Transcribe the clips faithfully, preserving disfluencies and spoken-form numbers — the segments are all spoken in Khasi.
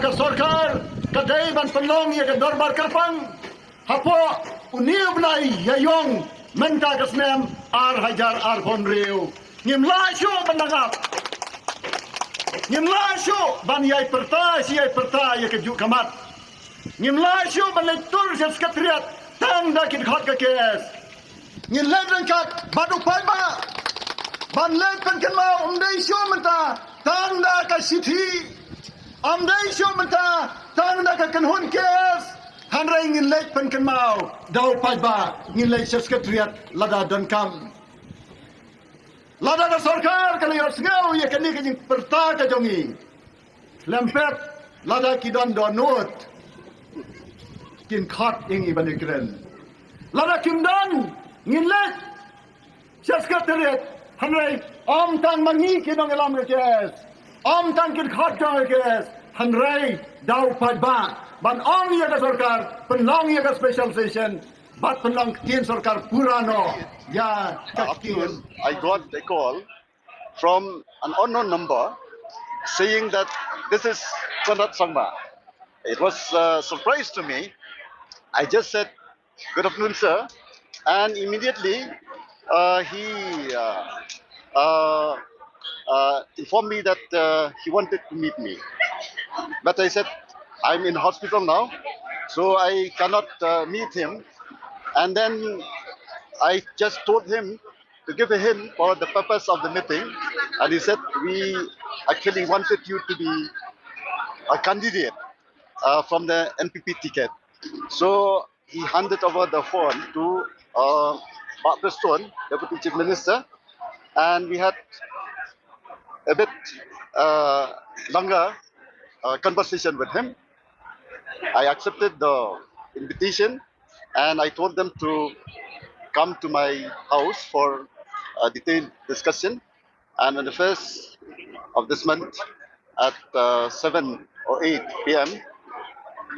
Ka sorkar ka dei ban pynlong ïa ka dorbar kyrpang hapoh une u bnai Ïaïong mynta ka snem ar hajar arphew hynriew. Ngim lah shuh ban dang ap. Ngim lah shuh ban ïai pyrta shi ïai pyrta ïa ka juk ka mat. Ngim lah shuh ban leit tur sha Secretariat tang da ki dkhot ka case. Ngin leit ryngkat bad u paidbah ban leit pynkynmaw, ym dei shuh mynta tang da ka shithi, ym dei shuh mynta tang da ka kynhun case. Hynrei ngin leit pynkynmaw da u paidbah, ngin leit sha Secretariat lada donkam. Lada ka sorkar ka la ïohsngew ïa kane ka jingpyrta ka jong ngi, lem pep lada ki don dohnud kin khot ïa ngi ban ïakren. Lada kim don, ngin leit sha Secretariat. Hynrei ym tang ma ngi ki nongïalam ka case, ym tang ki dkhot jong ka case, hynrei da u paidbah ban ong ïa ka sorkar pynlong ïa ka special session bad pynlong ktien sorkar pura noh ïa ka ktien. I got a call from an unknown number saying that this is Conrad Sangma. It was a surprise to me. I just said, "Good afternoon, sir." And immediately, uh, he uh, uh, uh, informed me that uh, he wanted to meet me. But I said, "I'm in hospital now, so I cannot uh, meet him." And then I just told him to give a hint for the purpose of the meeting. And he said, "We actually wanted you to be a candidate uh, from the N P P ticket." So he handed over the phone to uh, Bah Prestone, Deputy Chief Minister, and we had a bit uh, longer uh, conversation with him. I accepted the invitation and I told them to come to my house for a detailed discussion. And on the first of this month, at uh, seven or eight p m,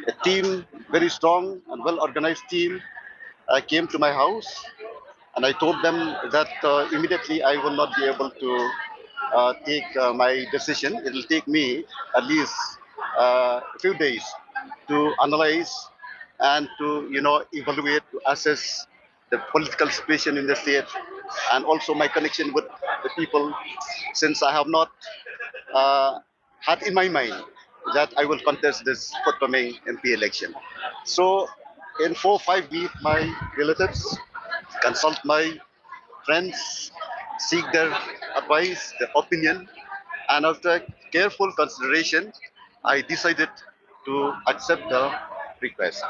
a team, very strong and well organized team, uh, came to my house. And I told them that uh, immediately I will not be able to uh, take uh, my decision. It will take me at least uh, a few days to analyze and to, you know, evaluate, to assess the political situation in the state, and also my connection with the people, since I have not uh, had in my mind that I will contest this forthcoming M P election. So, in four five meet my relatives, consult my friends, seek their advice, their opinion, and after careful consideration, I decided to accept the request.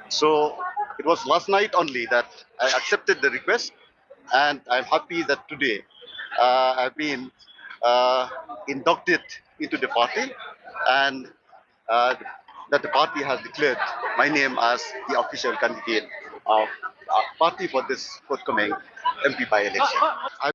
So it was last night only that I accepted the request, and I'm happy that today uh, I've been uh, inducted into the party, and uh, that the party has declared my name as the official candidate of uh, party for this forthcoming M P by-election.